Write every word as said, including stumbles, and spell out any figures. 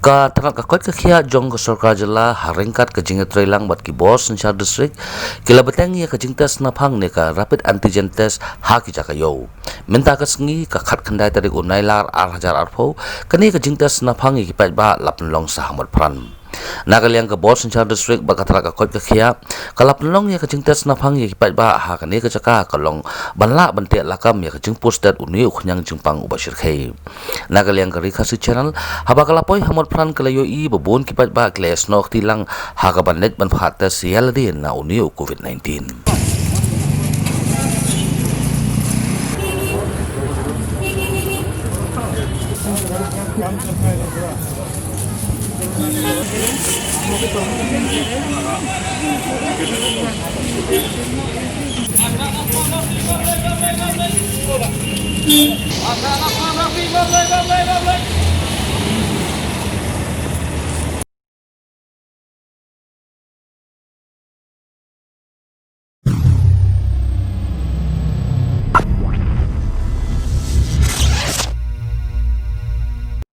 Ka tnat ka koit ka khiah jong ka sorkar jylla ha ryngkat ka jingïatreilang bad ki bor synshar district ki la bteng ïa ka jingtest naphang ne ka rapid antigen test ha ki jaka ïew. Mynta ka sngi ka khatkhyndai tarik u Nailar ar hajar arphew, kane ka jingtest naphang ïa ki paidbah la pynlong sa ha Motphran. Na ka liang ka bor synshar district bad ka tnat ka koit ka khiah ka la pynlong ïa ka jingtest naphang ïa ki paidbah ha kane ka jaka ka long ban lah ban teh lakam ïa ka jingpur stet une u khñiang jingpang uba shyrkhei. Na ka liang ka Ri Khasi Channel, haba ka la poi ha Motphran ka la ïohi ba bun ki paidbah ki la ïasnoh kti lang ha kaban leit ban phah test ïa lade na une u covid nineteen.